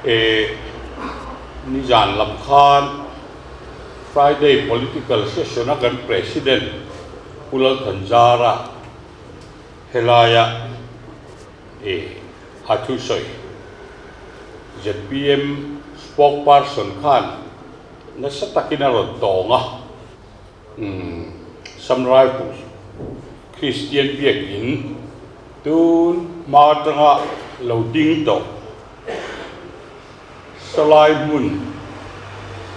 E nizan lam khan Friday political session a kan President Pu Lalthanzara helaia e a thusawi zpm spokesperson khan nasa takin a rawn tawng a, Samraipur Kristian biakin tun hma atanga lo ding tawh sawlai hmun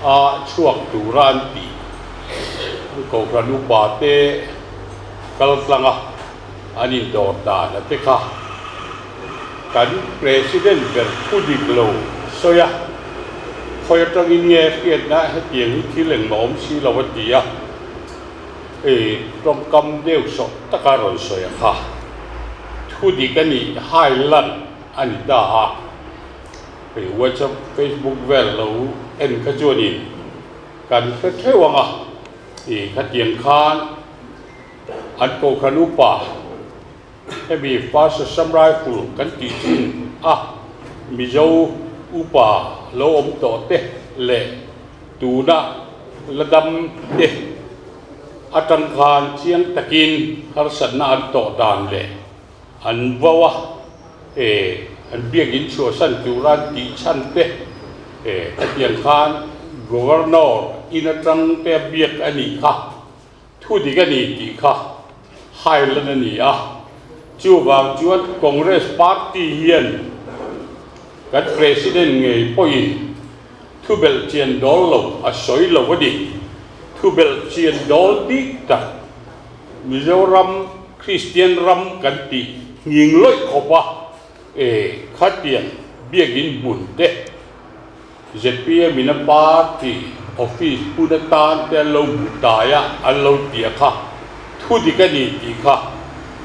a chhuak tura an tih an kohhran upa te kal tlanga an indawr dan a te kha kan President ber thu dik lo sawi a, khawi atangin nge hriatna hetiang hi thil engmah awm si lo a ti a, tawngkam deuh sawh taka rawn sawi a kha thu dik a nih hai lan a ni ta a, hei WhatsApp, Facebook vel lo en kha chuanin kan hre theuh ang a, khatiang khan an kohhran upa. Hemi First Assam Rifle kan tih thin a, Mizo upa lo awm tawh te leh tuna la dam te atang khan chiang takin harsatna an tawh dan leh an vo a, e an biakin chhuahsan tura an tih chhan te e hetiang khan Governor in atang te a biak a nih kha. Thu dik a ni tih kha highland a ni a, chuvang chuan Congress party hian kan President ngei pawhin thu belh chian dawl lo a sawi lo a ni. Thu belh chian dawl bik tak Mizoram Kristian ram kan tih nghing lawih khawp a, e khatiang biakin hmun te Zpm in a party office hmun atan te an lo hmu tai a, an lo ti a kha thu dik a ni tih kha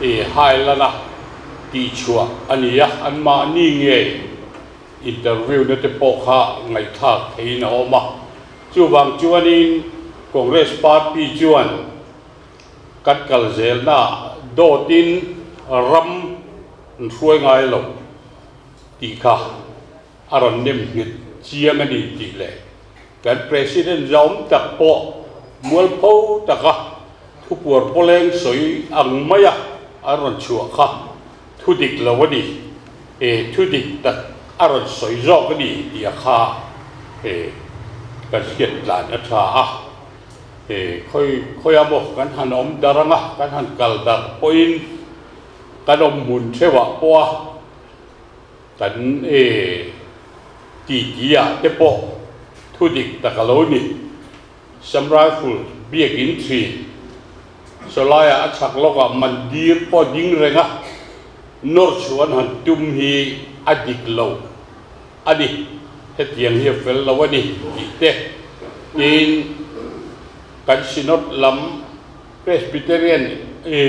e hailan a tihchhuah a ni a, anmahni nge interview na te pawh kha ngaihthlak theihin a awm a. Chuvang chuanin Congress party chuan kan kal zelnaah dawtin ram an hruai ngai lo tih kha a rawn nem nghet chiang a ni tih leh kan President zawm tak pawh mualpho taka thupuar pawleng sawi ang maia an rawn chhuah kha thu dik lo a ni, e thu dik tak a rawn sawi zawk a ni tih a kha e kan hriat tlan a tha a, e khawi khawia maw kan han awm dar anga kan han kal dar pawhin kan awm hmun theuhah pawha Kan e titi ah te pawh thu dik tak a lo ni. Sam Rifle biakin thin. Sawlaiah a chhak lawkah mandir pawh ding reng a, nawr chhuah an han tum hi a dik lo a ni, hetiang hi a fel lo a ni tih te tin kan Synod lam Presbyterian e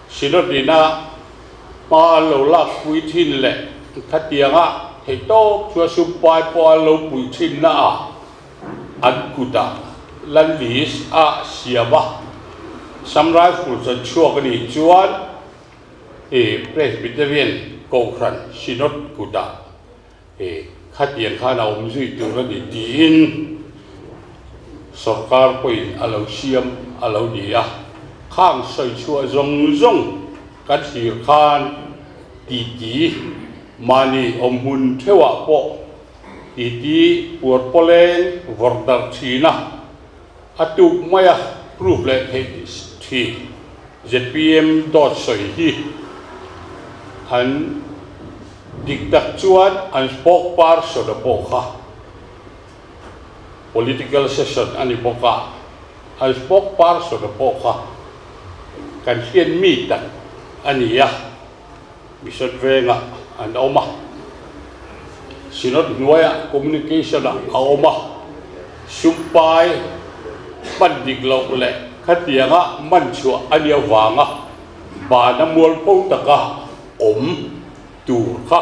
Synod ina hma an lo lak pui thin leh khatianga theihtawp chu a sum pai pawh an lo pui thin na ah an kutah lan list a siam a, Sam Rifle chan chhuak a nih chuan i Presbyterian Kohhran Synod kutah i khatiang khan a awm zui tur a ni tiin sorkar pawhin a lo siam a lo ni a, khang sawi chhuah zawng zawng kan thlir khan. Titi mahni awmhmun theuhah pawh titi puar pawleng vawrh darh thin a, a tuk maia proof leh theih thin. Zpm dawt sawi hi an dik tak chuan an spokesperson a pawh kha political session a ni bawk a, an spokesperson a pawh kha kan hriat mi tak a ni a, Mission vengah an awm a, Synod hnuaiah communication ah a awm a, sumpai hman dik loh leh khatianga man chhuah a nih avanga bana mualpho taka awm tur kha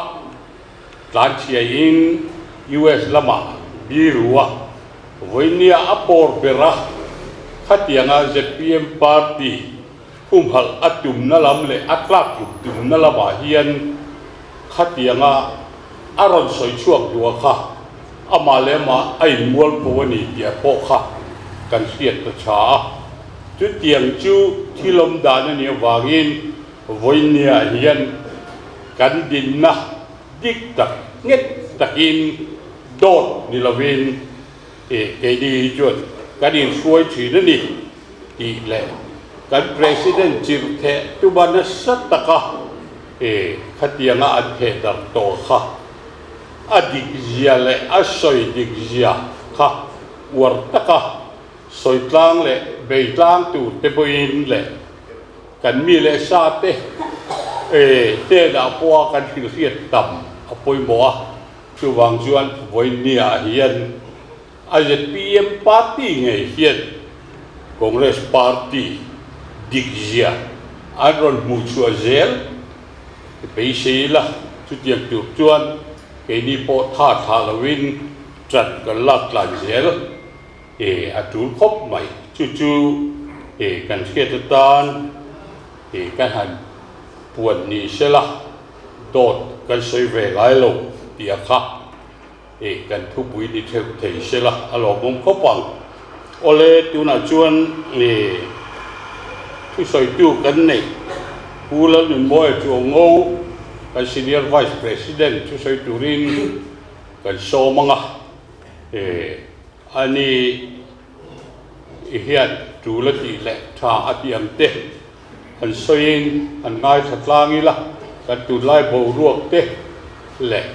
tlanchhiain US lamah biru a, vawinia a pawr ber a, khatianga zpm party humhalh a tumna lam leh a tlak tluk tumna lamah hian khatianga a rawn sawi chhuak duh a kha amah leh amah a inmualpho a ni tih pawh kha kan hriat ta tha a. Chutiang chu thil awm dan a nih avangin vawinia hian kan dinna dik tak nghet takin dawt ni lovin keini hi chuan kan inhruai thin a ni. Tih leh kan President chirhtheh tuma nasa taka e khatianga an theh darh tawh kha a dik zia leh a sawi dik zia kha uar taka sawi tlang leh bei tlang tur te pawhin leh kan mi leh sa te e hnenah pawha kan hrilhriat tam a pawimawh a, chuvang chuan vawinia hian A zpm party ngei hian Congress party dikzia an rawn hmuh chhuah zel beisei ila, chutiang tur chuan keini pawh tha thlah loin ṭan kan lak tlan zel e a ṭul khawp mai. Chu chu e kan hriat atan e kan han puan ni sela dawt kan sawi ve ngai lo tih a kha. Hei kan thupui ni theuh thei sela a lawmawm khawp ang. Awle tunah chuan nge thusawitu kan neih Pu Lalnunmawia Chuango kan Senior Vice President thusawi turin kan sawm ang a, ani hian tul a tih leh tha a tih ang te an sawiin an ngaithla tlang ila kan tunlai boruak te leh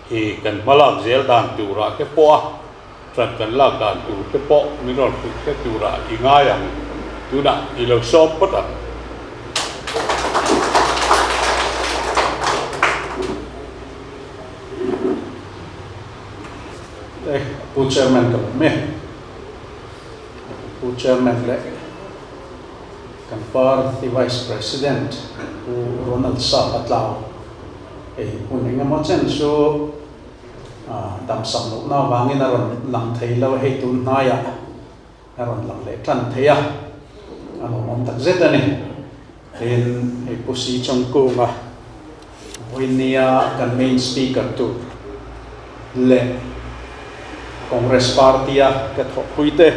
I kan hmalak zel dan turah te pawh a ṭan kan lak dan tur te pawh min rawn hrilh hre turah i ngai ang. Tunah i lo sawm phawt ang. Te, Pu Chairman ka lawm e. Pu Chairman leh kan party Vice President Pu Ronald Sap a tlau. Hei hun engemaw chen chu damsak lohna avangin a rawn lang thei lo a, hei tun hnaiah a rawn lang leh tan thei a, a lawmawm tak zet a ni. Tin, hei Pu Si Chawngkunga vawinia kan main speaker tur leh Congress party-a ka thawhpuite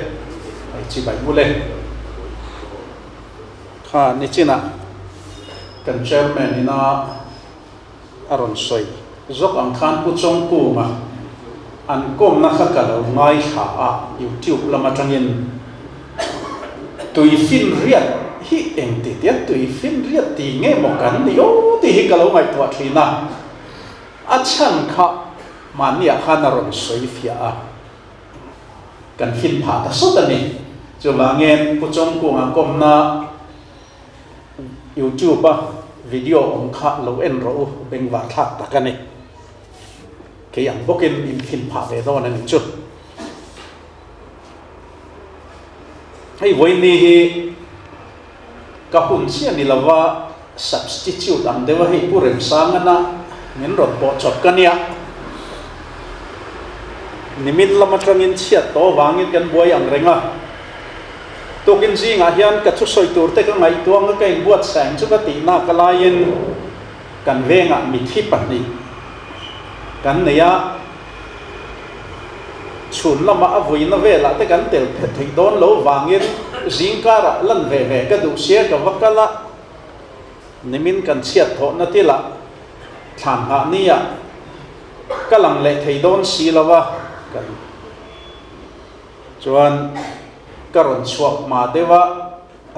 hei chibai bul e. Kha nichinah kan chairman ina a rawn sawi zawk ang khan Pu Chawngkunga an kawmna kha ka lo ngaithla a, YouTube lam atangin tui finriat hi engti tia tui finriat ti nge maw kan ni aw tih hi ka lo ngaihtuah thin a, a chhan kha mahniah khan a rawn sawi fiah a. Kan fin phah ta sawt a ni. Chuvangin Pu Chawngkunga kawmna YouTube a video awm kha lo en rawh u, bengvar thlak tak a ni. Kei ang bawkin in fin phah ve dawn a ni chu. Hei vawiin hi ka hun chiah ni lova substitute ang deuh a hei Pu Remsangana min rawn pawh chawp ka nia. Nimin lam atangin chhiat tawh avangin kan buai ang reng a. Tukin zingah hian ka thusawi tur te ka ngaihtuah anga ka inbuatsaih ang chu ka tihnak a laiin kan vengah mithi pahnih kan nei a. Chhun lama a vuina velah te kan tel phet theih dawn lo vangin zingkarah lan ve ve ka duh sia ka va kal a. Nimin kan chhiat thawhna tilah thlan nghah nia ka lang leh thei dawn si lo a, kan chuan ka rawn chhuak hma deuh a,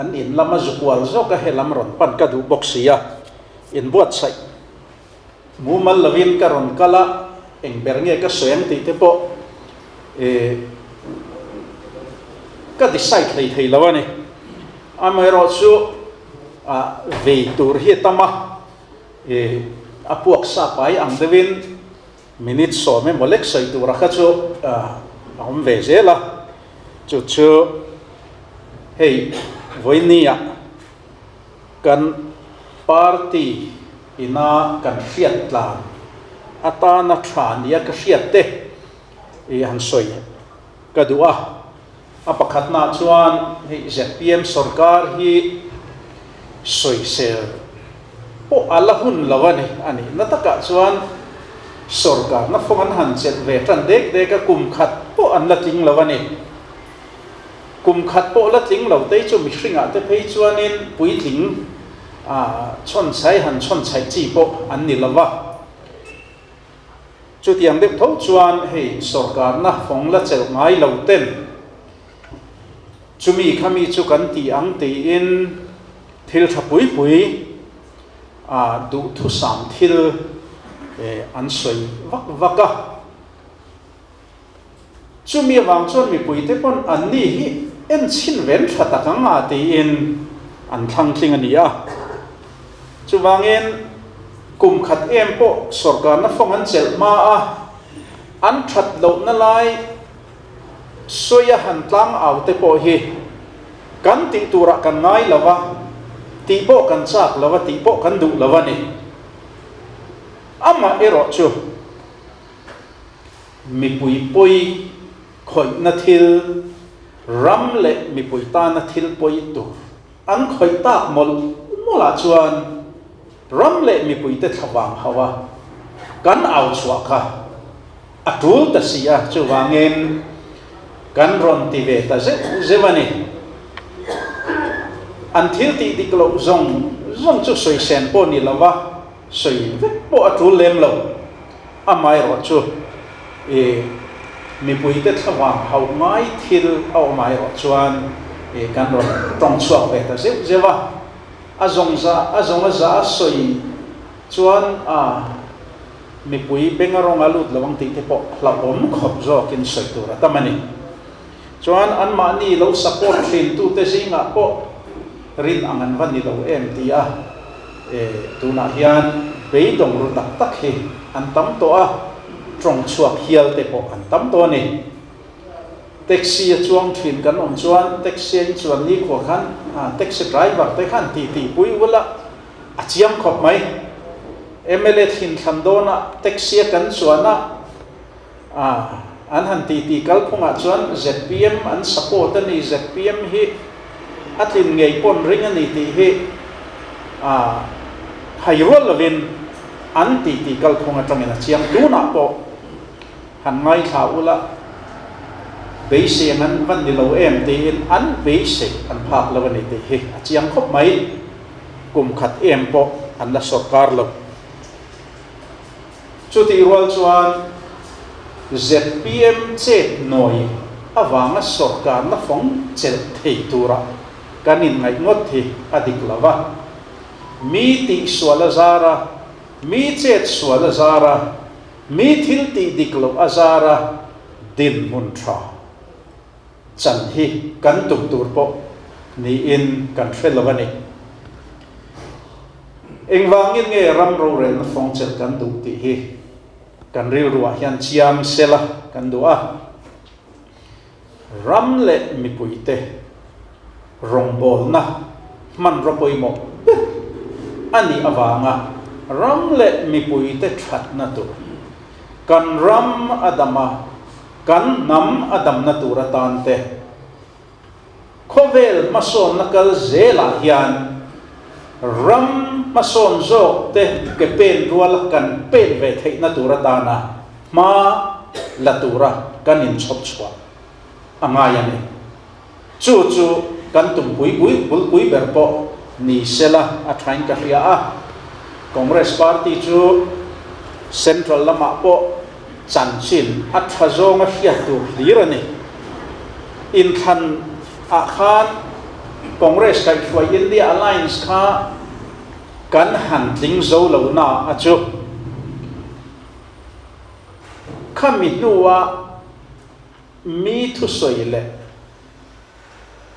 an in lama zu kual zawk a helam rawn pan ka duh bawk si a, inbuatsaih mumal lovin ka rawn kal a, eng ber nge ka sawi ang tih te pawh eh ka decide hlei thei lo a ni. Amaherawhchu ah vei tur hi a tam a, eh a puak sa pai ang deuhin minute sawm emaw lek sawi tura kha chu ah a awm ve zel a, chu chu hei vawinia Kan party ina kan hriat tlan atana tha nia ka hriat te i han sawi ka duh a. A pakhatnaah chuan hei zpm sorkar hi sawisel pawh a la hun lo a ni. A nihna takah chuan sorkarna fawng an han chelh ve tan dek dek a, kum khat pawh an la tling lo a ni. Kum khat pawh la tling lo te chu mihringah te phei chuanin puitling chhawnchhai han chhawnchhaih chi pawh an ni lo va. Chutiang deuh tho chuan hei sawrkarna fawng la chelh ngai lo ten chumi khami chu kan ti ang tiin thil tha pui pui duhthusam thil an sawi vak vak a. Chumi avang chuan mipuite pawn anni hi en chhin ven tha tak ang a tiin an thlang tling a ni a. Chuvangin kum khat em pawh sawrkarna fawng an chelh hma a, an that lohna lai sawia han tlang au te pawh hi kan tih turah kan ngai lo va, tih pawh kan chak lo va, tih pawh kan duh lo a ni. Amah erawh chu. Mipui pawi khawihna thil, ram leh mipui tana thil pawi tur an khawih tak mawlh mawlhah chuan ram leh mipuite thlavang ho a kan au chhuah kha a tul ta si a, chuvangin kan rawn ti ve ta zeuh zeuh a ni. An thil tih dik loh zawng zawng chu sawi sen pawh ni lo va, sawi vek pawh a tul lem lo. Amaherawhchu, i mipuite thlavang hauh ngai thil a awm erawh chuan i kan rawn tawng chhuak ve ta zeuh zeuh a. A zawng za a zawng a za a sawi chuan a mipui benga rawng a lut lo ang tih te pawh hlauhawm khawp zawkin sawi tur a tam a ni. Chuan anmahni lo support thintute zingah pawh rin ang an va ni lo em ti a, e tunah hian beidawng ru tak tak hi an tam tawh a, tawng chhuak hial te pawh an tam tawh a ni. Taxi a chuang thin kan awm chuan taxi a inchuan nikhua khan taxi driver te khan titi pui ula a chiang khawp mai. Mla thin thlan dawnah taxi a kan chuan a, A, an han titi kalphungah chuan zpm an support a ni, zpm hi a tlin ngei pawn ring a ni tih hi a hai rual lovin an titi kalphung atangin a chiang. Tunah pawh han ngaithla ula, beisei ang an van ni lo em tiin an beisei an phak lo a ni tih hi a chiang khawp mai. Kum khat em pawh an la sawrkar lo. Chutih rual chuan zpm chet nawi avanga sawrkarna fawng chelh thei tura kan inngaih ngawt hi a dik lo va. Mi tih sual a zar a, mi chet sual a zar a, mi thil tih dik loh a zar a dinhmun tha chan hi kan tum tur pawh niin kan hre lo a ni. Engvangin nge ram rorelna fawng chelh kan duh tih hi kan rilruah hian chiang sela kan duh a. Ram leh mipuite rawngbawlna hmanraw pawimawh ber a nih avanga ram leh mipuite thatna tur, kan ram a dam a, kan hnam a damna tur atan te, Khawvel hmasawnna kal zelah hian ram hmasawn zawk te ke pen ruala kan pen ve theihna tur atana hma la tura kan inchhawp chhuah a ngai a ni. Chu chu kan tumpui bul bulpui ber pawh ni sela a thain ka hria a. Congress party chu central lamah pawh chanchin a tha zawnga hriat tur hlir a ni. Inthlan ah khan Congress kaihhruai India Alliance kha kan han tling zo lo na a chu. Khami hnua mi thusawi leh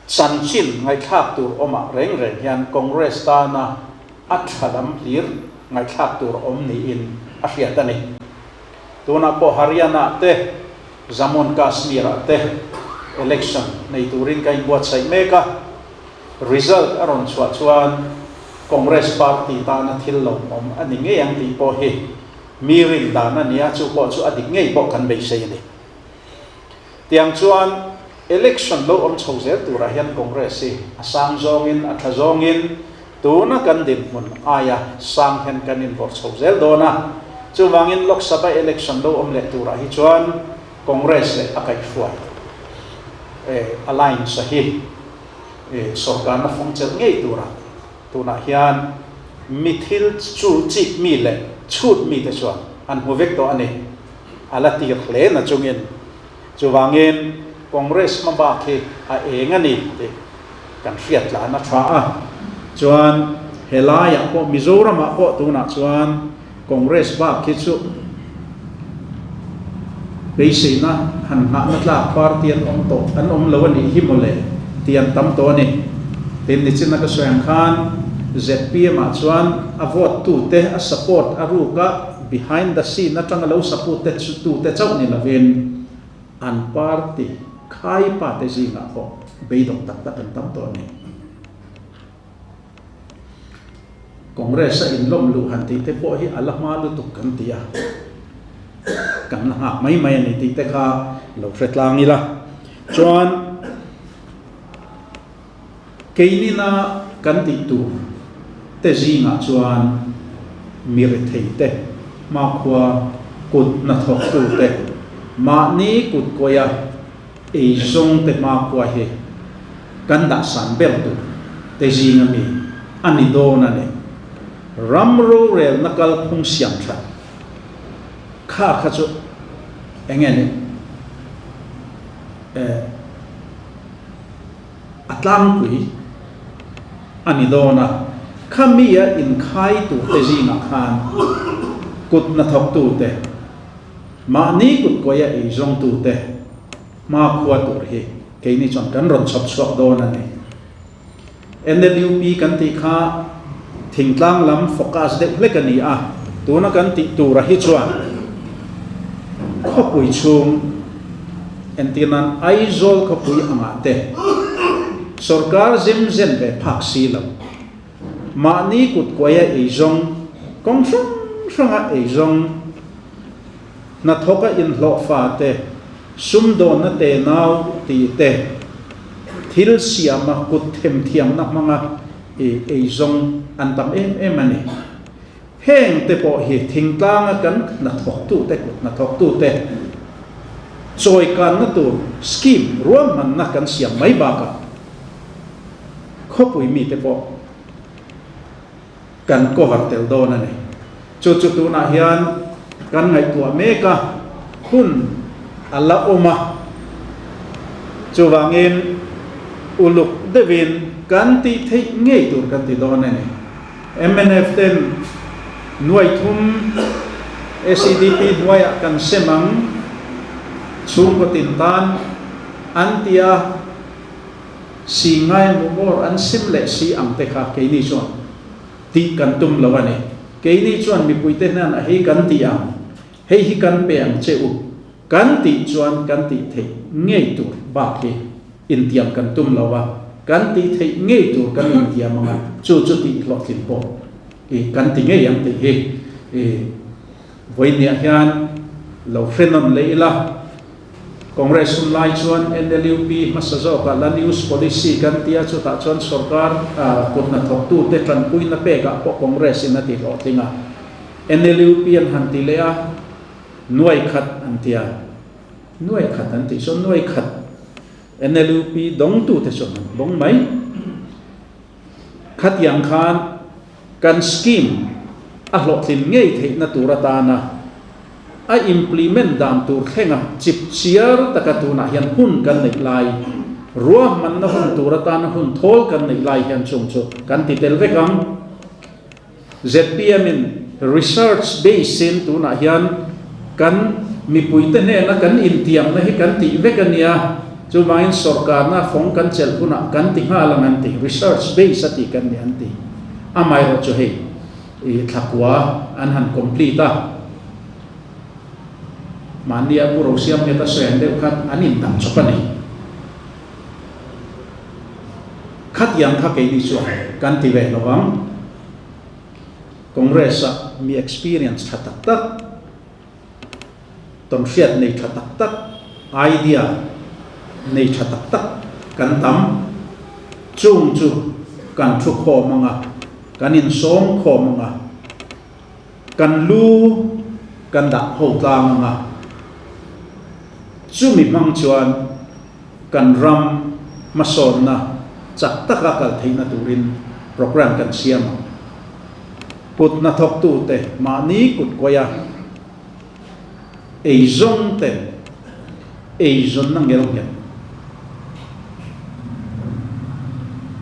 chanchin ngaihthlak tur awmah reng reng hian Congress tana a tha lam hlir ngaihthlak tur awm niin a hriat a ni. Tunah pawh Haryana te, Jammu and Kashmir-ah te election nei turin ka inbuatsaih mek a, result a rawn chhuah chuan Congress party tana thil lawmawm a ni ngei ang tih pawh hi Mi rin dan a nia, chu pawh chu a dik ngei pawh kan beisei a ni. Tiang chuan election lo awm chho zel turah hian Congress hi a sang zawngin, a tha zawngin tuna kan dinhmun aia sang hian kan invawrh chho zel dawn a. Chuvangin Lok Sabha election lo awm leh turah hi chuan Congress leh a kaihhruai alliance-a hi sorkarna fawng chelh ngei turah Tunah hian mi thil chu chik mi leh chhut mite chuan an hmu vek tawh a ni. A la tir hle na chungin. Chuvangin Congress hma bak hi a eng a ni tih kan hriat tlan a tha a. Chuan helaiah pawh Mizoramah pawh tunah chuan Congress bak hi chu beiseina han nghahna tlak party an awm tawh an awm lo a nih hi mawle tih an tam tawh a ni. Tin, nichin a ka sawi ang khan zpm ah chuan a vote tu te a support a ruk a behind the scene atanga lo support te tu te chauh ni lovin an party khai pa te zingah pawh beidawng tak tak an tam tawh a ni. Congress a inlawm luh han tih te pawh hi a la hma lutuk kan ti a, kan la nghak mai mai a ni tih te kha lo hre tlang ila. Chuan keinina kan tih tur te zingah chuan mi rethei te, hmakhua kut hnathawktu te, mahni kut kawia eizawng te hmakhua hi kan dah san ber tur te zinga mi a ni dawn a ni. Ram rorelna kalphung siam that kha kha chu eng nge ni eh a tlangpui a ni dawn a, kha mi a inkhai tur te zingah khan kut hnathawktu te, mahni kut kawia eizawngtu te hmakhua tur hi Keini chuan kan rawn chhawp chhuak dawn a ni. NLUP kan tih kha thingtlang lam focus deuh hlek a ni a, tuna kan tih tura hi chuan khawpui chhung entir nan Aizawl khawpui angah te sorkar zim zen ve phak si lo, mahni kut kuaia eizawng, kawng hrang hranga eizawng, hnathawka inhlawhfa te, sumdawnna tenau tih te, thil siama kut themthiamna hmanga i eizawng an tam em em a ni. Heng te pawh hi thingtlanga kan hnathawktute, kut hnathawktute chawikanna tur scheme ruahmanna kan siam mai bakah khawpui mite pawh kan cover tel dawn a ni. Chu chu tunah hian kan ngaihtuah mek a, hun a la awm a. Chuvangin uluk deuhin kan tih theih ngei tur kan ti dawn a ni. Mnf ten nuai thum SEDP hnuaiah kan sem ang, chhungkaw tin tan an ti a. Si ngai mumawr an sim leh si ang te kha keini chuan tih kan tum lo a ni. Keini chuan mipuite hnen a hei kan tih ang, hei hi kan pe ang che u kan tih chuan kan tih theih ngei tur bak hi intiam kan tum lo a, kan tih theih ngei tur kan intiam ang a, chu chu tih hlawhtlin pawh i kan ti ngei ang tih hi i vawinia hian lo hre nawn leh ila. Congress hun lai chuan NLUP hmasa zawkah la news policy kan tia chutah chuan sorkar kut hnathawktute tanpuina pekah pawh Congress in a ti hlawhtling a. NLUP an han ti leh a, nuai khat an ti a. Nuai khat an tih chuan nuai khat NLUP dawngtute chuan an bawng mai. Khatiang khan kan scheme a hlawhtlin ngei theihna tur atana a implement dan tur thlenga chip chiar taka tunah hian hun kan neih lai, ruahmanna hun tur atana hun thawl kan neih lai hian chung chu kan ti tel vek ang. Zpm in research base in tunah hian kan mipuite hnena kan intiamna hi kan tih vek a nia, chuvangin sorkarna fawng kan chelh hunah kan ti nghal ang an ti, research base a tih kan ni an ti. Amaherawh chu hei i thlakua an han complete a, mahnia Pu Rosiamngeta sawi ang deuh khan an indang chawp a ni. Khatiang kha keini chuan kan ti ve lo ang. Congress-a mi experience tha tak tak, tawnhriat nei tha tak tak, idea nei tha tak tak kan tam. Chung chu kan thu khawm ang a, kan insawm khawm ang a, kan lu kan dah ho tlang ang a, chumi hmang chuan kan ram hmasawnna chak taka kal theihna turin program kan siam ang. Kut hnathawktute mahni kut kawia eizawn ten eizawnna ngelnghet,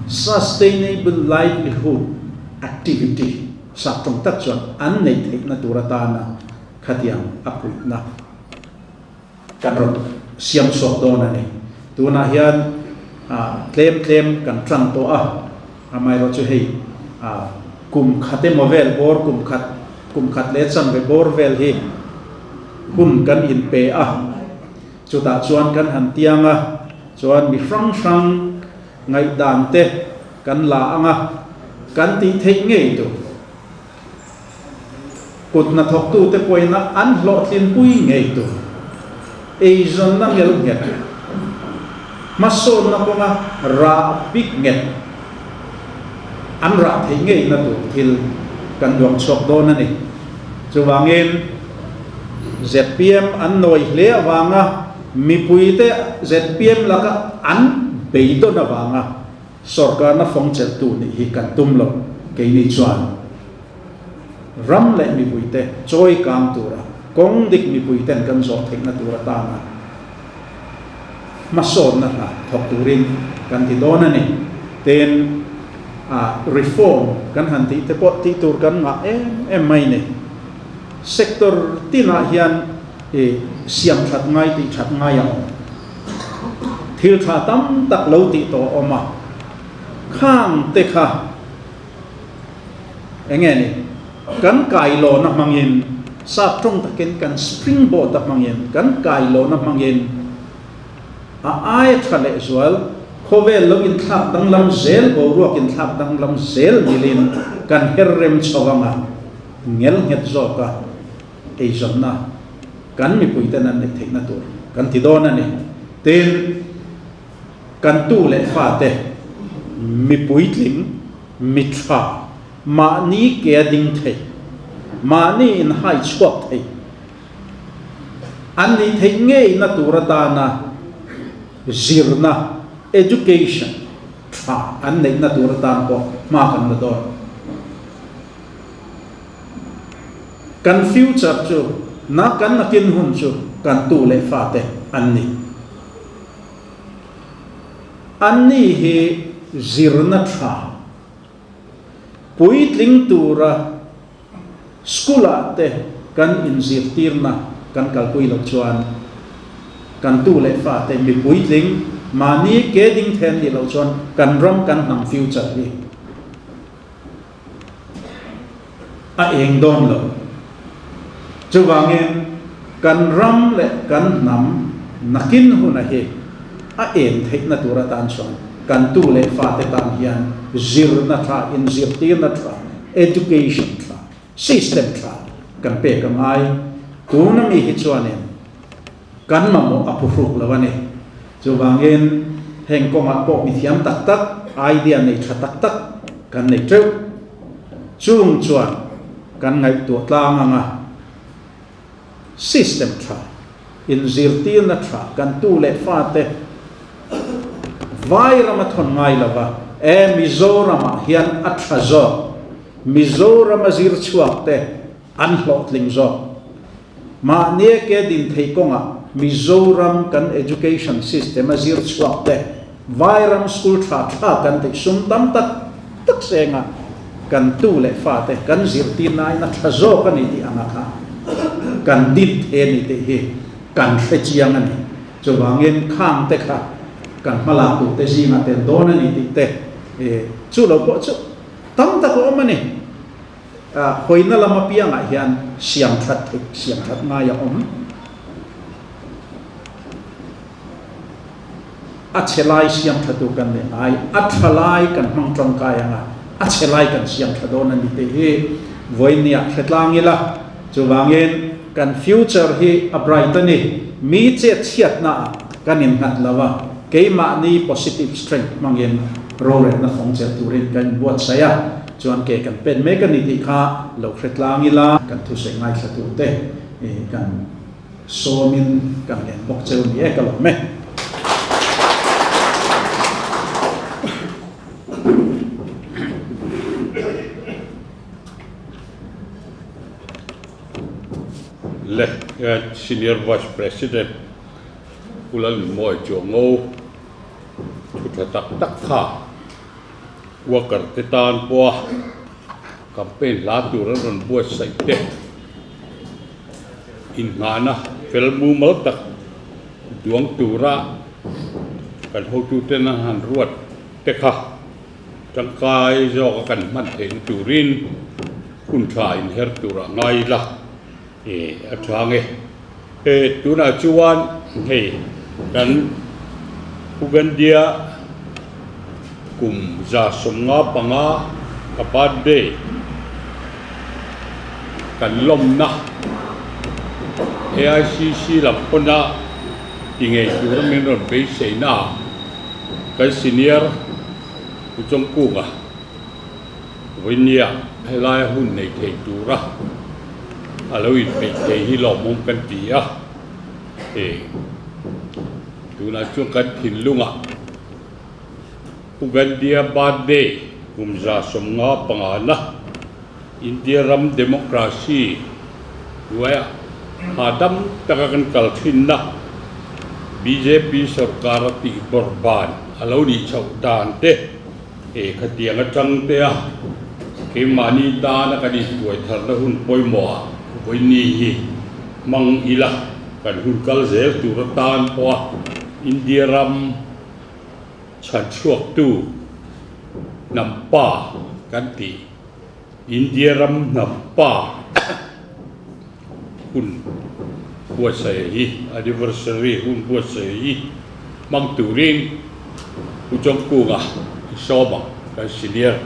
sustainable livelihood activity, sak tawng tak chuan an neih theihna tur atana khatiang a puihna. Kan rawn siam chhuak dawn a ni. Tunah hian tlem tlem kan tan tawh a, amaherawh chu hei kum khat emaw vel bawr kum khat, kum khat leh chanve bawr vel hi hun kan inpe a, chutah chuan kan han tiang a, chuan mi hrang hrang ngaihdan te kan la ang a, kan tih theih ngei tur. Kut hnathawktute pawina an hlawhtlinpui ngei tur eizawnna ngel nghet, hmasawnna kawnga rah bik nghet an rah theih ngeina tur thil kan duang chhuak dawn a ni. Chuvangin zpm an nawi hle avanga mipuite zpm laka an beidawn avanga Sorkarna fawng chelhtu nih hi kan tum lo, keini chuan ram leh mipuite chawi kang tura kawng dik mipuiten kan zawh theihna tur atana hmasawnna hna thawk turin kan ti dawn a ni. Tin, reform kan han tih te pawh tih tur kan ngah em em mai ni. Sector tinah hian i siam that ngai tih that ngai a awm. Thil tha tam tak lo tih tawh a awm a, khang te kha eng nge ni, kan kailawna hmangin, sap tawng takin kan springboard a hmangin, kan kailawna hmangin a aia tha leh zual, khawvel lo inthlak danglam zel, boruak inthlak danglam zel nilin kan her rem chho ang a, ngel nghet zawk a. Eizawnna kan mipuiten an neih theihna tur kan ti dawn a ni. Tin, kan tu leh fate mipuitling, mi tha, mahni ke a ding thei, mahni inhai chhuak thei an nih theih ngeina tur atana zirna, education, tha an neihna tur atan pawh hma kan la dawn. Kan future chu na kan nakin hun chu kan tu leh fate an ni. Anni hi zirna tha puitling tura school ah te kan inzirtirna kan kalpui loh chuan kan tu leh fate mi puitling mahni ke ding then nih loh chuan kan ram kan hnam future hi A eng dawn lo. Chuvangin kan ram leh kan hnam nakin huna hi a en theihna tur atan chuan kan tu leh fate tan hian zirna tha, inzirtirna tha, education tha, system tha kan pek a ngai. Tuna mi hi chuanin kan mamawh a phuhruk lo a ni. Chuvangin heng kawngah pawh mithiam tak tak, idea nei tha tak tak kan nei teuh. Chung chuan kan ngaihtuah tlang ang a, system tha, inzirtirna tha kan tu leh fate vai rama thawn ngai lova. e Mizoramah hian a tha zawk, Mizorama zir chhuak te an hlawhtling zawk. Mahnia ke din thei kawngah Mizoram kan education system a zir chhuak te Vairam school tha tha kan tih sum tam tak tak senga kan tu leh fa te kan zirtir nain a tha zawk a ni tih anga kha kan din the ni tih hi kan hre chiang a ni. Chuvangin khang te kha kan hmalak tur te zingah tel dawn a ni tih te chu lo pawh chu tam tak a awm a ni. Hawina lam apiangah hian siam that theih, siam that ngai a awm. A chhe lai siam tha tu kan nih ngai, a tha lai kan hmang tangkai ang a, a chhe lai kan siam tha dawn a ni tih hi vawinia hre tlang ila. Chuvangin kan future hi a bright a ni. Mi chet chhiatnaah kan innghat lo a, keimahni positive strength hmangin rorelna fawng chelh turin kan inbuatsaih a, chuan ke kan pen mek a ni tih kha lo hre tlang ila, kan thusawi ngaithla turte kan sawmin kan len bawk cheu ni e ka lawm e. Le Senior Vice President Pu Lalnunmawia Chuango thu tha tak tak kha worker te tan pawha campaign hla tur an rawn buatsaih te inngahna fel mumal tak duang tura kan hotuten an han ruat te kha Tangkai zawka kan hman theihna turin hun tha inher tur a ngai ila a tha nge. Tunah chuan hei kan Ugandia kum 75 ka birthday kan lawmna AICC lam pawna ti ngei tura min rawn beiseina ah kan senior Pu Chawngkunga vawinia helaia hun nei thei tura a lo inpeih thei hi lawmawm kan ti a, hei tunah chuan kan thinlungah Pu Gandhia birthday kum 75 na India ram democracy hnuaiah hahdam taka kan kal thinna bjp sorkar a tih bawrhban a lo nih chhoh dan te eh khatiang atang te a keimahni tana kan intuai tharna hun pawimawh ah vawiini hi hmang ila kan hun kal zel tur atan pawha India ram chhan chhuaktu hnam pa kan tih India ram hnam pa hun buatsaih hi anniversary hun buatsaih hi hmang turin Pu Chawngkunga i sawm ang kan senior.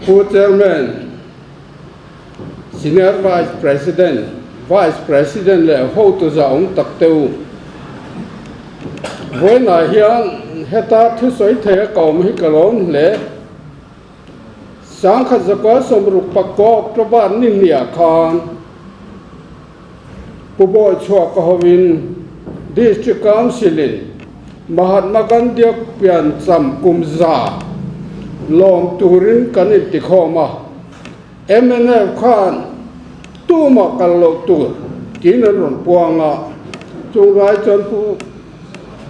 Pu Chairman, Senior Vice President, Vice President leh hotu zahawm tak te u. Vawiinah hian heta thusawi thei a ka awm hi ka lawm hle. Sangkhat zakua sawmruk pakua October ni hniah khan Pu Bawi chhuak ka hovin District Council-in Mahatma Gandhi-a piancham kum 100 lawm turin kan intikhawm a. Mnf khan tumah kal loh tur tiin an rawn puang a, chung lai chuan Pu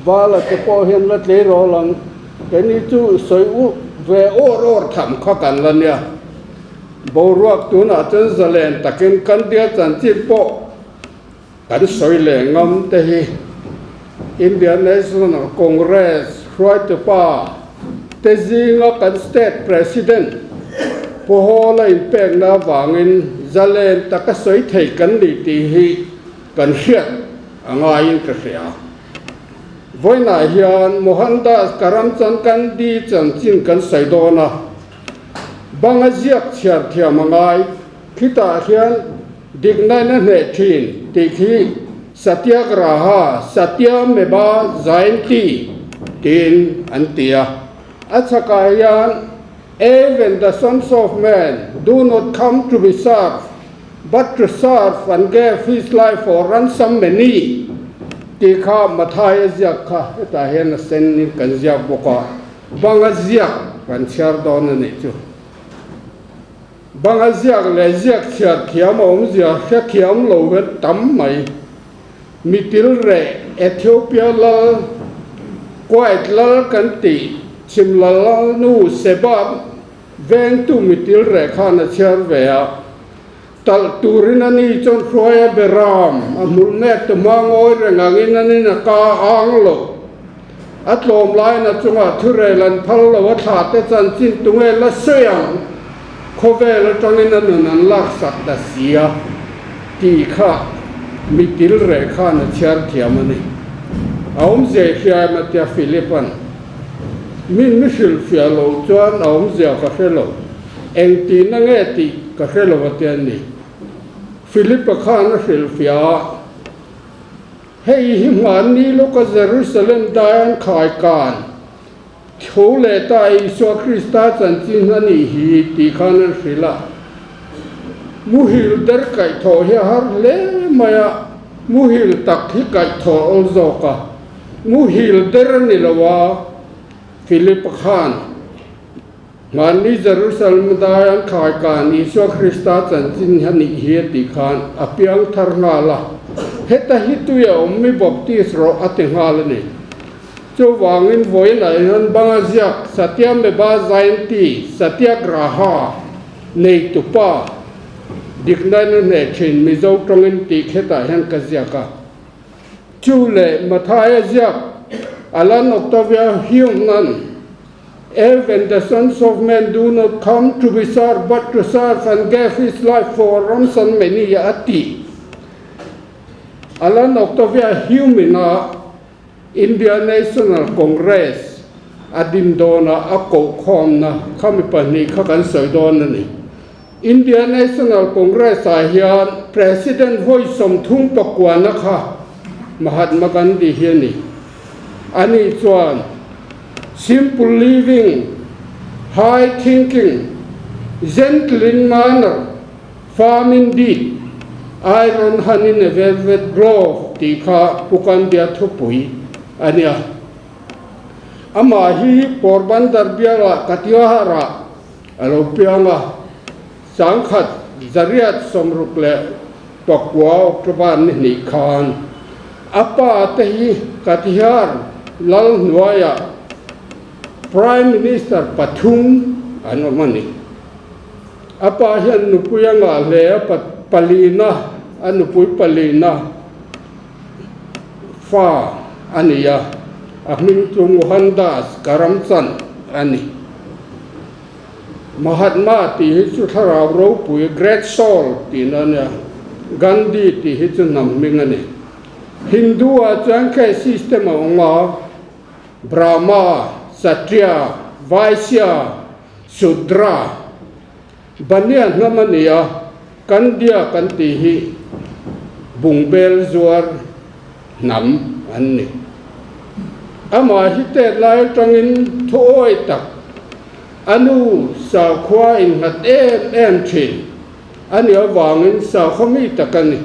Vala te pawh hian la tleirawl ang, keini chu sawi u ve awr awr tham kha kan la nia. Boruak tunah chuan zalen takin kan dia chanchin pawh kan sawi leh ngam te hi Indian National Congress hruaitupa te zinga kan State President Pu Hawla inpekna avangin zalen taka sawi thei kan ni tih hi kan hriat a ngaiin ka hria. Vawiinah hian Mohandas Karamchand Gandhi chanchin kan sawi dawn a, banga ziak chhiar thiam a ngai. Khitah hian dikna in a hneh thin tih khi Satyagraha, Satya Meba Jayanti tiin an ti a. A chhakah hian Even the sons of men do not come to be served. But to serve and gave his life for ransom many tih kha Mathaia ziak kha hetah hian a sen in kan ziak bawk a, banga ziak kan chhiar dawn a nih chu. Banga ziak leh ziak chhiar thiam a awmzia hre thiam lo hian tam mai. Mitil reh Ethiopia lal, Kuwait lal kan tih chhim lal nu Seba Vengtu mitil reh khan a chhiar ve a, talh turin a ni chuan hruai a beram, a hmul mek tu hma ngawi reng angin a nin a ka ang lo. A tlawm laiin a chungah thurel an phal lo, a thlah te chanchin tunge la sawi ang, khawvel atangin a nun an laksak ta si a, tih kha mitil reh khan a chhiar thiam a ni. A awmzia i hria em a tia Philip-a'n. Min mi hrilhfiah loh chuan a awmzia ka hre lo. Engtihna nge tih ka hre lo a ti a ni. Philip-a khan a hrilhfiah a, Hei hi hmanni lawka Jerusalem dai an khai kan tho leh ta Isua Krista chanchin a nih hi tih khan an hrilh a. Muhil der kaihthawh hi a har hle mai a, muhil tak hi kaihthawh awl zawk a. Muhil der a ni lo a, Philip-a khan hmanni Jerusalem dai an khai kan Isua Krista chanchin a nih hi a tih khan a piang thar nghal a, heta hi tui a awm mi baptist rawh a ti nghal a ni. Chuvangin vawiinah hian banga ziak Satyameva Jayanti Satyagraha neitupa dikna in a hneh thin Mizo tawngin tih khetah hian ka ziak a. Chu leh Mathaia ziak Allan Octavia Hume-an Even the sons of men do not come to be served but to serve and gave his life for ransom many a ti. Allan Octavia Hume-in a India National Congress a din dawna a kohkhawmna kha mi pahnih kha kan sawi dawn a ni. India National Congress ah hian President vawi 39 na kha Mahatma Gandhi hi a ni. Ani chuan Simple living, high thinking, gentle in manner, firm in deed, iron hand in a velvet glove tih kha Pu Gandhi-a thupui a nia. Amah hi Porbandar bialah Katihar-ah A lo piang a, 1969 October ni hnih khan a pa te hi Katihar lal hnuaiah Prime Minister pathum an awm a ni. A pa hian nupui a ngah hle a, palina, a nupui palina fa a ni a, a hming chu Mohandas Karamchand a ni. Mahatma tih hi chu thlarau ropui, great soul, tihna a nia. Gandhi tih hi chu hnam hming a ni. Hindu ah chuan caste system a awm a, Brahma, Kshatriya, Vaishya, Shudra. Bania hnam a ni a, Kandia kan tih hi bungbel zuar hnam an ni. Amah hi tet lai atangin thuawi tak, a nu sakhua innghat em em thin a nih avangin sakhaw mi tak a ni.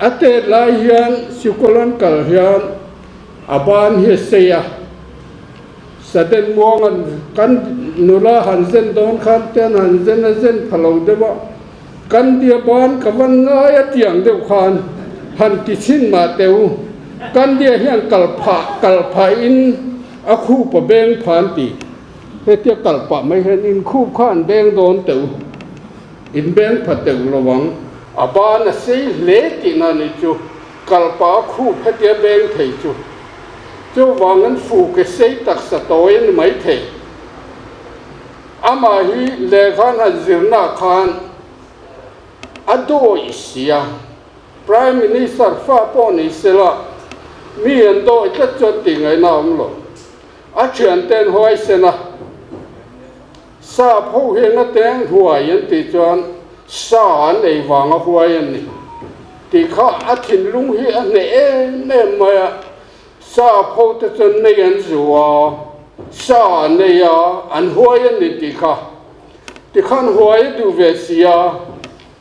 A tet lai hian sikul an kal hian a ban hi a sei a. Saden muang an kan nula han zen dawn khan te an han zen a zen pha lo deuh a, kan dia ban ka van ngai a tiang deuh khan han ti chhin mah teh u, kan dia hian kal phah kal phah in a khup a beng pha an ti, hetia kal pah mai hian in khup kha an beng dawn teh u, in beng pha teuh lo ang. A ban a sei hle tihna ni chu kal pah a khup hetia beng thei chu. Chuvang an fu ke sei taksa tawi a ni maithei. Amah hi lehkha han zirnaah khan a dawi si a, Prime Minister fa pawh ni sela mi an dawi tlat chuan tih ngaihna a awm lo. A thiante an huaisen a, sap ho hi eng ateng huai an tih chuan sa an ei vanga huai an ni tih kha a thinlung hi a hneh em em mai a. Sa pho te chuan mei an zu a, sa an ei a, an huai a ni tih kha. Tikhan huai a duh ve si a.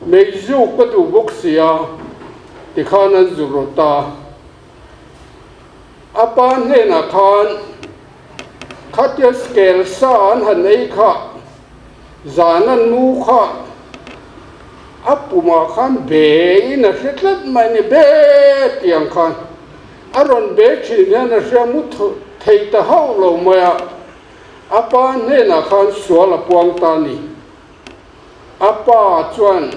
Meizu ka duh bawk sia, tikhan an zu rawt a. A pa hnenah khan khatia scale sa an han ei kha, zan an mu kha a pumah khan be in a hre tlat mai ni, be tiang khan a rawn be thin hian a hria mu thei ta hauh lo mai a, a pa hnenah khan sual a puang ta a ni. A pa chuan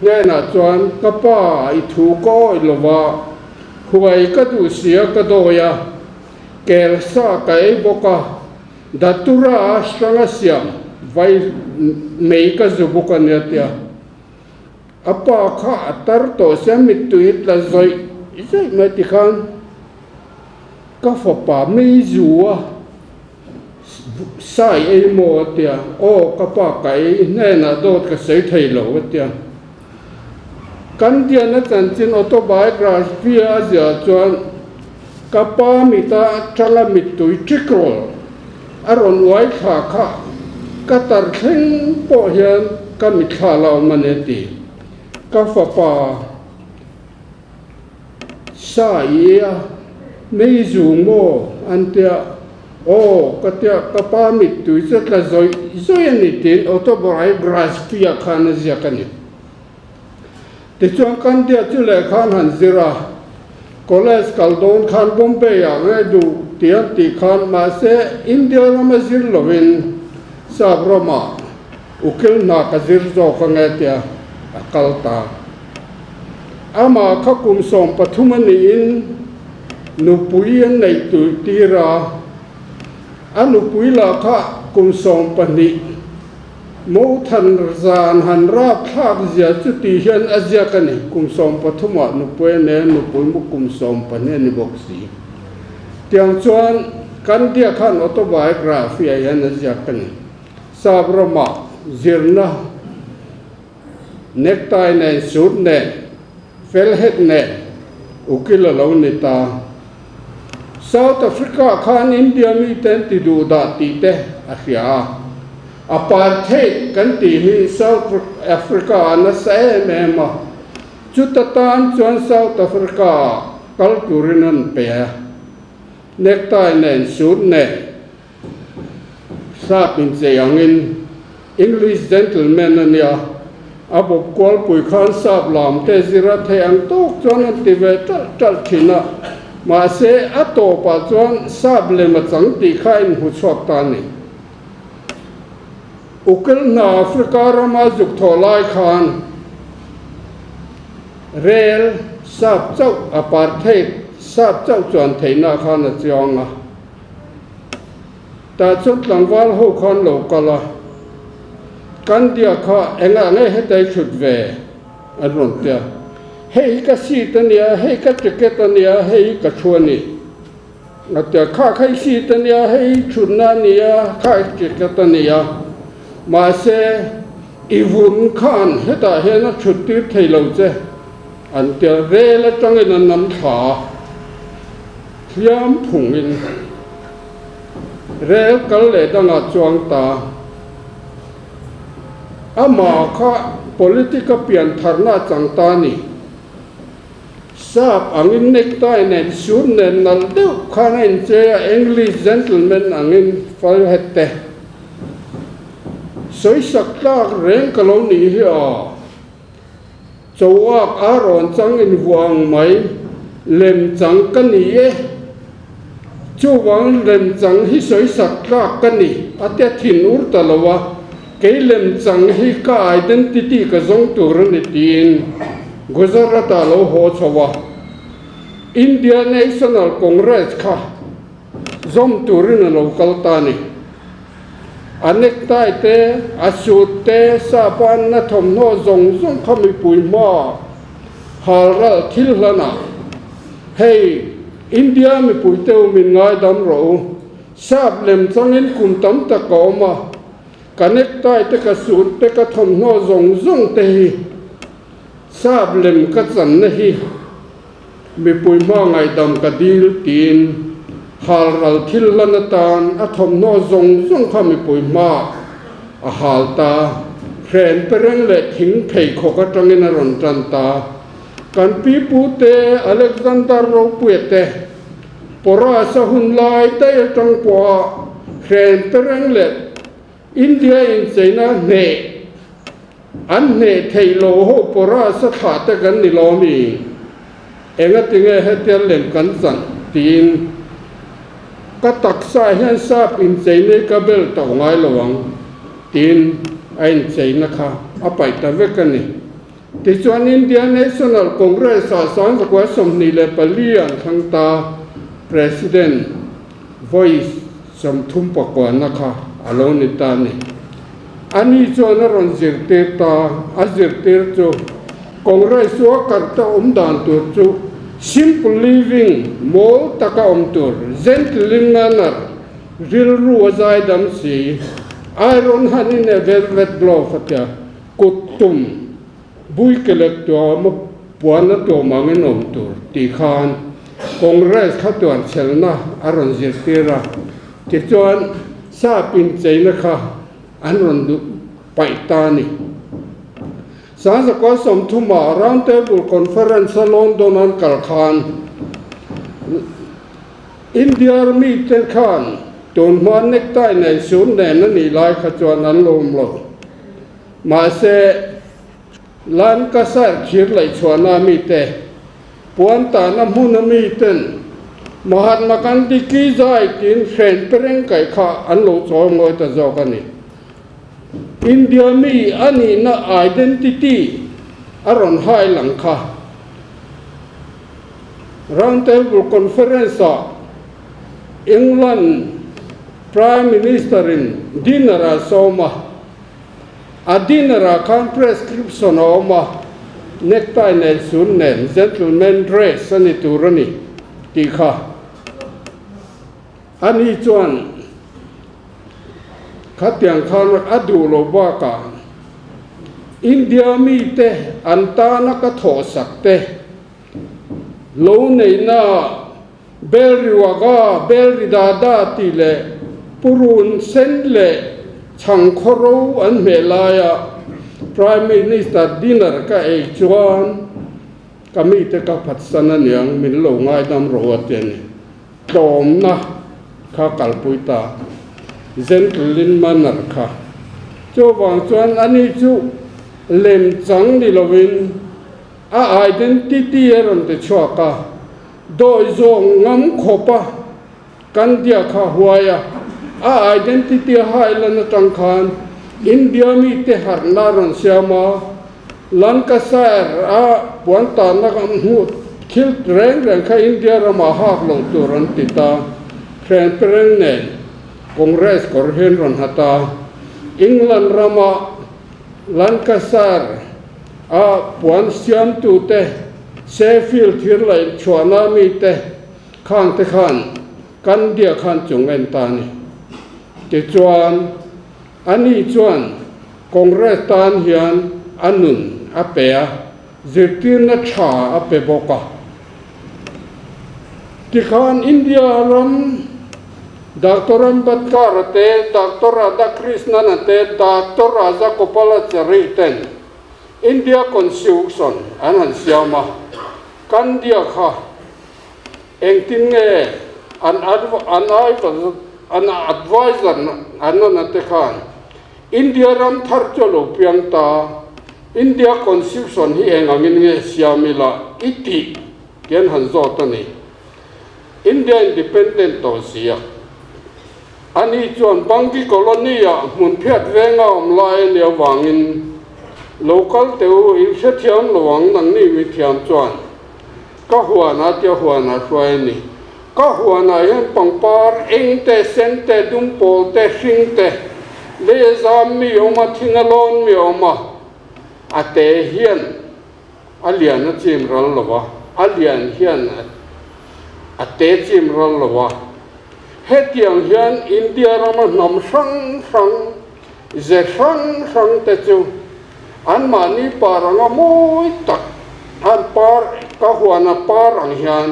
hnenah chuan, Ka pa, i thu ka awih lo va, huai ka duh sia ka dawi a, kel sa ka ei bawk a, datura a hranga siam vai mei ka zu bawk a nia tia. A pa kha a tar tawh sia mittui tla zawih zawih mai tikhan ka fapa mei zu a. Sai ei maw a tia, aw ka pa ka ei hnenah dawt ka sawi thei lo a tia. Kan diana chanchin autobiography a ziah chuan ka pa mita atanga mittui ṭikrawl a rawn uai thla kha ka tar thleng pawh hian ka mitthla la awm a ni a ti. Ka fapa. Sa i a, mei zu maw? an tia. Aw, ka tia, ka pa mittui chu tla zawih zawih a ni tiin autobiography-ah khan a ziak a ni. Tichuan Kandia chu lehkha an han zir a, college kal dawn khan Bombay-ah nge duh tih an tih khan mahse India rama zir lovin Sap ramah ukil hna ka zir zawk ange tia a kal ta. Amah kha kum 13 a niin nupui an neih tuih tir a, a nupui lah kha kum 12 Mothan zan han rap thlak zia chu tih hian a ziak a ni, kum 13 ah nupui a nei a, nupui mu kum 12 a ni bawk si. Tiang chuan kan dia khan autobiography ah hian a ziak a ni. Sap ramah zirna Necktie nen, suit nen, fel het nen ukil a lo ni ta. South Africa khan India mite an ti duh dah tih te a hria a. Apartheid kan tih hi South Africa ah nasa em em a, chuta tan chuan South Africa ah kal turin an pe a. Necktie nen, suit nen. Sap inchei angin English gentleman a nia, a bawp kualpui khan sap lam te zir a theih ang tawk chuan an ti ve ṭalh ṭalh ṭhin a, mahse a tawpah chuan sap lem a chang tih kha a inhmu chhuak ta a ni. Ukil hna Africa rama zuk thawh lai khan rel sap chauh apartheid sap chauh chuan theihna khan a chuang a. Tah chuan tlangval ho khan lo kal a, Kan dia kha engah nge hetai thut ve? an rawn ti a. Hei hi ka seat a nia, hei ka ticket a nia, hei hi ka thu a ni. A ti a, Kha kha i seat a nia, hei hi thutna a nia, kha i ticket a nia. Mahse, i vun khan hetah hian a thut tir thei lo che, an ti a. Rel atangin an nam thla a. Hliam phungin rel kal leh dangah chuang ta. Amah kha politic a pian tharna a chang ta a ni. Sap angin necktie nen suit nen nalh deuh khan a inchei a, English gentleman angin fal het te. Sawisak tlak reng ka lo nih hi aw. Chauak a rawn chang in vuah ang mai, lem chang ka ni e. Chuvang lem chang hi sawi sak tlak ka ni, a tia thin ur ta lo a, kei lem chang hi ka identity ka zawng tur a ni tiin Gujarat ah lo haw chho a. India National Congress kha zawm turin a lo kal ta a ni. A necktie te, a suit te, sapa anna thawmhnaw zawng zawng kha mipui hma hal ral thil hlanah, Hei, India mipui te u min ngaidam rawh u, sap lem changin kum tam tak ka awm a, ka necktie te, ka suit te, ka thawmhnaw zawng zawng te hi sap lem ka channa hi Mipui hma ngaihdam ka dil tiin halral thil hlan atan a thawmhnaw zawng zawng kha mipui hma a hal ta. Hren pereng leh thing pheikhawk atangin a rawn tan ta. Kan pi pute Alexander Ropuia te Porus-a hun lai daih atang pawha hren pereng leh India incheina hneh an hneh theih loh ho Porus-a thlah te kan ni lo mi? Engatinge hetia lem kan chan? tiin ka taksa hian sap incheina i ka bel tawh ngai lo ang tiin a incheina kha a paih ta vek a ni. Tichuan India National Congress-ah 1924 an thlang ta, President vawi 39 na kha a lo ni ta a ni. Ani chuan a rawn zirtir ta, a zirtir chu Congress chu a karta awm dan tur chu simple living, mawl taka awm tur, gentle manner, rilru a zaidam si, iron hand in a velvet glove a tia. Kut tum bui kelek tuama puan a tuam angin awm tur tih khan Congress kha tuan chhelna a rawn zirtir a, tichuan sap incheina kha an rawn duh paih ta a ni. 1930 ah Round Table Conference a London an kal khan India mite khan tun hma necktie nen suit nen a nih lai kha chuan an lawm lo. Mahse, Lancashire thir laihchhuahna mite, puan tahna hmuna miten Mahatma Gandhi ki jai tiin hren pereng kaih kha an lo chawi ngawi ta zawk a ni. India mi a nihna identity a rawn hai lang kha. Round Table Conference-ah England Prime Minister-in dinner a sawm a, a dinner-ah khan prescription a awm a, necktie nen sun nen gentleman dress a ni tur a ni tih kha. Ani chuan khatiang khan a duh loh bakah India mite an tana ka thawhsak te lo neihna Belri Waga, Belri Dada tih leh Purun sen leh chhang khawro an hmeh laia Prime Minister dinner ka ei chuan ka mite ka phatsan aniang min lo ngaidam rawh a ti a ni. Tlawmna kha kalpui ta, gentleman manner kha. Chuvang chuan ani chu lemchang ni lovin a identity a rawn ti chhuak a, dawi zawng ngam khawpa kan dia kha huai a, a identity a hailan atang khan India mite harhna a rawn siam a, Lancashire a puan tanna hmuh thil reng reng kha India ramah hak loh tur an ti ta, hren pereng nen Congress kawr hian rawn ha ta, England rama Lancashire a puan siamtute Sheffield thir laih chhuahna mite khangte khan kan dia khan chung en ta a ni. Tichuan, ani chuan Congress tan hian a nun a pe a, zirtirna tha a pe bawk a. Tikhan India ram Doctor Ambedkar-a te, Doctor Radhakrishnan-a te, Doctor Rajagopalachari ten India Constitution an han siam a, kan dia kha engtin nge an an adviser an an te khan India ram thar chu a lo piang ta, India Constitution hi eng angin nge siam ila i tih tih an han zawt a ni. India Independent tawh si a. Ani chuan Bangi Colony-ah hmun phiat venga awm lai a nih avangin lo kal teh u, in hrethiam lo ang nangni mithiam chuan ka huanah tia huanah hruai a ni. Ka huanah hian pangpar eng te, sen te, dumpawl te, hring te, lei a zam mi a awm a, thing a lawn mi a awm a, a te hian a lian a chim ral lo a, a lian hian a te chim ral lo a. Hetiang hian India rama hnam hrang hrang, ze hrang hrang te chu anmahni par anga mawi tak an par ka huana par ang hian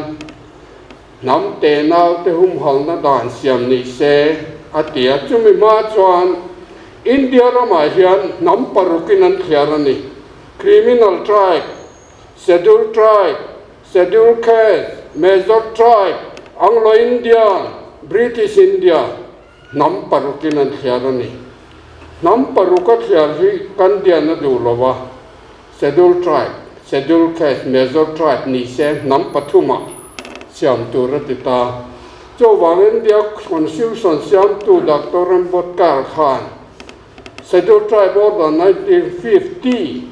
hnam te nau te humhalna dan siam ni se a ti a. Chumi hma chuan India ramah hian hnam parukin an thliar a ni, Criminal Tribe, Scheduled Tribe, Scheduled Caste, Major Tribe, Anglo-Indian, British India, hnam parukin an thliar a ni. Hnam paruka thliar hi kan dian a duh lo a, Scheduled Tribe, Scheduled Caste, Major Tribe ni se hnam pathumah siam tur a ti ta. Chuvang India Constitution siamtu Doctor Ambedkar khan Scheduled Tribe Order 1950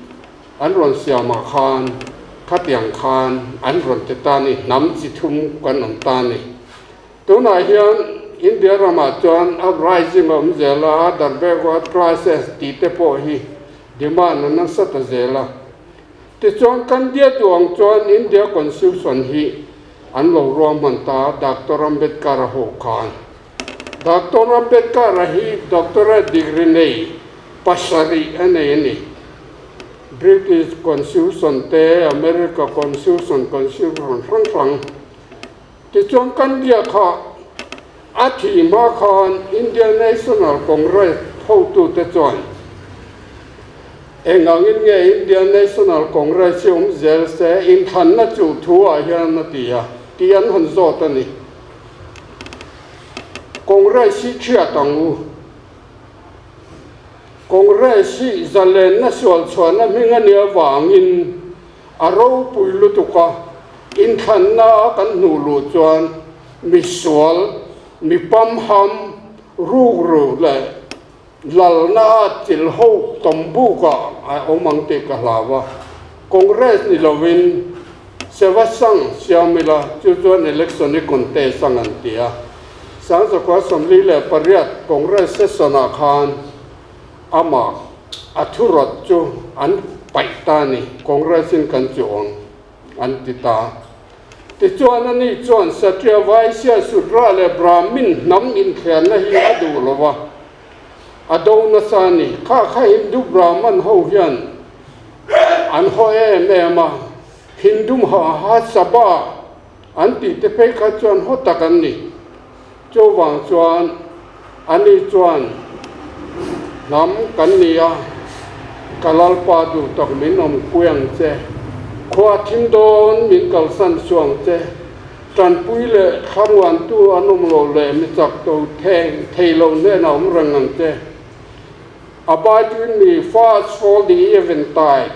an rawn siamah khan khatiang khan an rawn ti ta ni, hnam chi thum kan awm ta ni. Tunah hian India ramah chuan uprising a awm zel a, other backward classes tih te pawh hi demand a nasa ta zel a. Tichuan kan dia duh ang chuan India Constitution hi an lo ruahman ta Doctor Ambedkar-a ho khan. Doctor Ambedkar-a hi doctorate degree nei pasarih a nei a ni. British Constitution te, America Constitution, Constitution hrang hrang. Tichuan kan dia kha a thih hma khan Indian National Congress hotute chuan eng angin nge Indian National Congress hi awm zel se inthlanna chuh thu ah hian a ti a tih an han zawt a ni. Congress hi thiat ang u. Congress hi zalenna sual chhuahna hming a nih avangin A ropui lutuk a, inthlanna a kan hnuh luh chuan misual, mi pamham, rukru leh lalna a chil ho tawm bukah a awm ang tih ka hlau a. Congress ni lovin Seva Sangh siam ila, chu chuan election i contest ang an ti a. 1948 Congress session-ah khan Amah a thurawt chu an paih ta a ni, Congress in kan chu ang an ti ta. Tichuan ani chuan Satria Vaishya Sudra leh Brahmin hnam inthlianna hi a duh lo va, a do nasa a ni. Kha kha Hindu Brahman ho hian an haw em em a, Hindu Mahasabha an tih te phei kha chuan haw tak an ni. Chuvang chuan ani chuan hnam kan ni a, ka Lalpa duh tak min awm pui ang che, khua thim dawn min kalsan suh ang che, tanpui leh thlamuantu an awm lo leh mi chak to thei lo hnenah awm reng ang che. Abide with me fast for the eventide,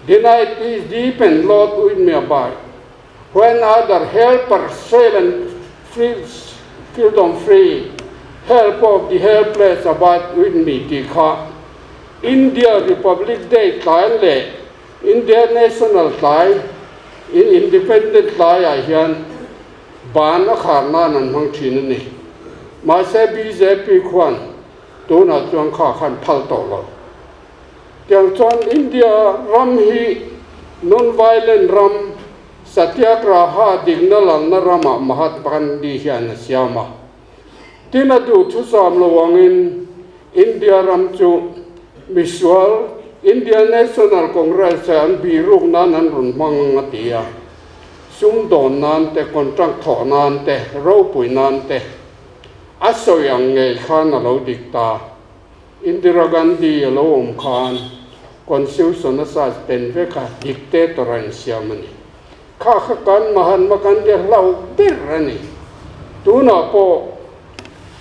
the night is deep and Lord with me abide. When other helpers fail and freedom free, help of the helpless abide with me tih kha India Republic Day tlai leh India National tlai in Independent tlaiah hian ban a khar nan an hmang thin a ni. Mahse bjp khuan tunah chuan kha khan phal tawh lo. Tiang chuan India ram hi non-violent ram, Satyagraha dikna lalna ramah Mahatma Gandhi hian a siam a. Tin a duh thusam lo angin India ram chu misual Indian National Congress he an bihruk nan an rawn hmang ang a ti a. Sumdawn nan te, contract thawh nan te, ropui nan te a sawi ang ngei khan a lo dik ta. Indira Gandhi a lo awm khan Constitution a suspend vek a, dictator a insiam a ni. Kha kha kan Mahatma Gandhi a hlauh ber a ni. Tunah pawh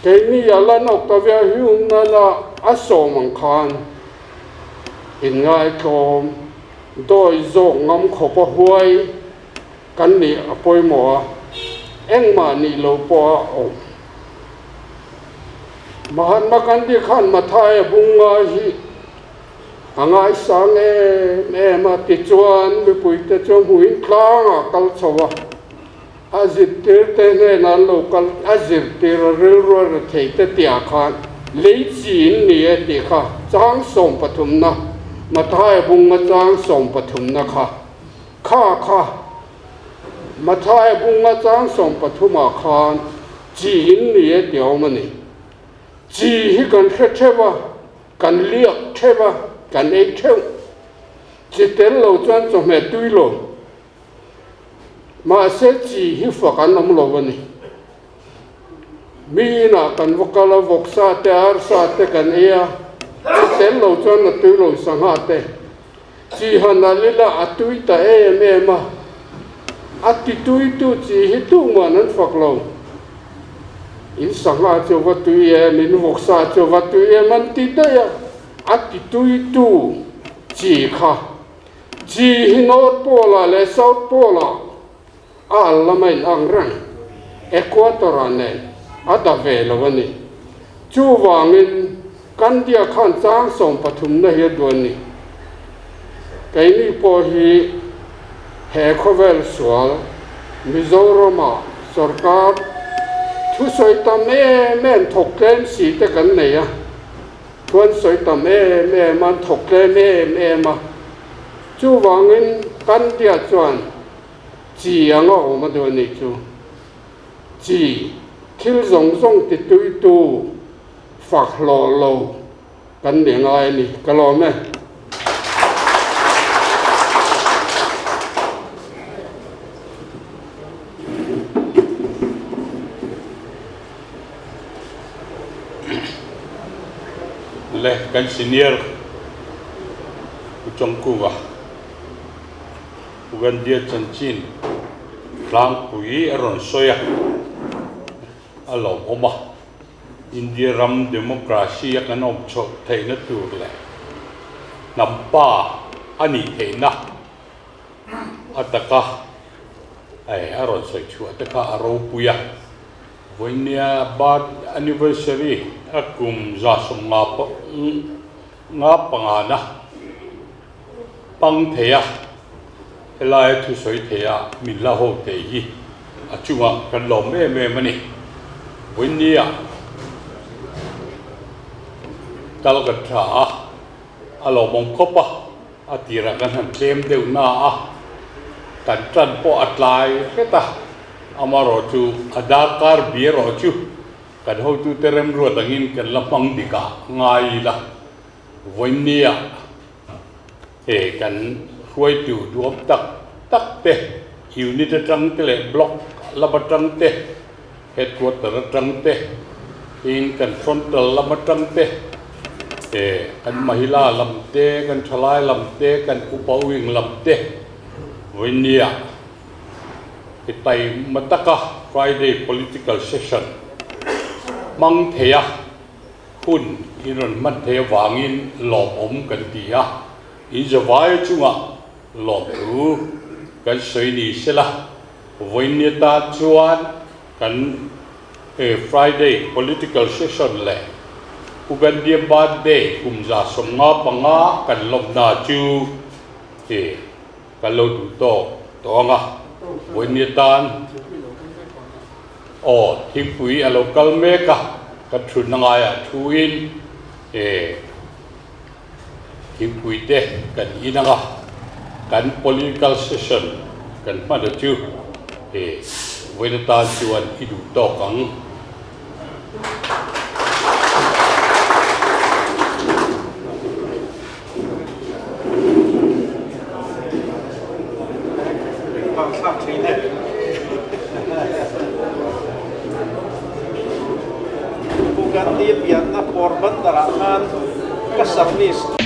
keini Alan Octavia Hume nana a sawm ang khan inngaithlawm dawi zawk ngam khawp a huai kan nih a pawimawh a, engmah nih lo pawh a awm. Mahatma Gandhi khan Mathai a bung ngai hi a ngaisang em em a, tichuan mipuite chu hmuin tlangah kal chho a, a zirtirte hnenah an lo kal, a zirtir a rilru a ri thei te tihah khan lei chi in ni e tih kha chang sawmpathumna, Mathai a bunga chang sawmpathumna kha. Kha kha Mathai bunga chang 13ah khan chi in ni e tih a awm a ni. Chi hi kan hre theuh a, kan liak theuh a, kan ei theuh. Chi tel lo chuan chawhmeh tui lo. Mahse chi hi fak an awm lo a ni. Mi inah kan va kal a, vawksa te, arsa te kan ei a, chi tel lo chuan a tui lo sangha te. Chi han al ila a tui ta em em a, a ti tui tu chi hi tuman an fak lo. In sangha chu va tui em, in vawksa chu va tui em an ti daih a, a ti tui tu chi kha. Chi hi North Pole ah leh South Pole ah a al lama in ang reng, Equator ah nen a da ve lo a ni. Chuvangin Kandia khan chang 13na hi a duan ni. Keini pawh hi he khawvel sual Mizorama sorkar thusawi tam em em thawk tlem si te kan nei a, thuan sawi tam em em a, an thawk tlem em em a. Chuvangin Kandia chuan chi anga awm a duh a nih chu. Chi thil zawng zawng tituitu fak hlawh lo kan ni ngai a ni. Ka lawm e. Le kan senior Pu Chawngkunga Ugandia chanchin tlangpui a rawn sawi a, a lawmawm a. India ram democracy a kan awm chhoh theihna tur leh hnam pa a nih theihna a taka a rawn sawi chhuah te kha a ropui a. Vawinia birth anniversary a kum 155na pang thei a, helaia thusawi thei a min la ho thei hi a chungah kan lawm em em a ni. Vawinia kal kan tha a, a lawmawm khawp a, a tirah kan han tlem deuh na a, kan tan pawh a tlai hret a, amaherawhchu a darkar bi erawh chu kan hotute remruat angin kan la hmang dik a ngai ila. Vawinia he kan hruaitu duam tak tak te, unit atang te leh block lam atang te, headquarter atang te, tin kan frontal lam atang te, he kan mahila lam te, kan thalai lam te, kan upa wing lam te vawinia he taima taka Friday political session hmang thei a. Hun in rawn hman thei avangin lawmawm kan ti a, in zavai chungah lawmthu kan sawi ni sela, vawiin atan chuan kan Friday political session leh Ugandia birthday kum 155 kan lawmna chu kan lo duh tawk tawh ang a, vawiin atan. Aw, thingpui a lo kal mek a, ka thutna ngaiah thuin e thingpui te kan in ang a, kan political session kan hman a chu e vawiin atan chuan i duh tawk ang. Pu Gandhi pianna Porbandar ah khan ka service.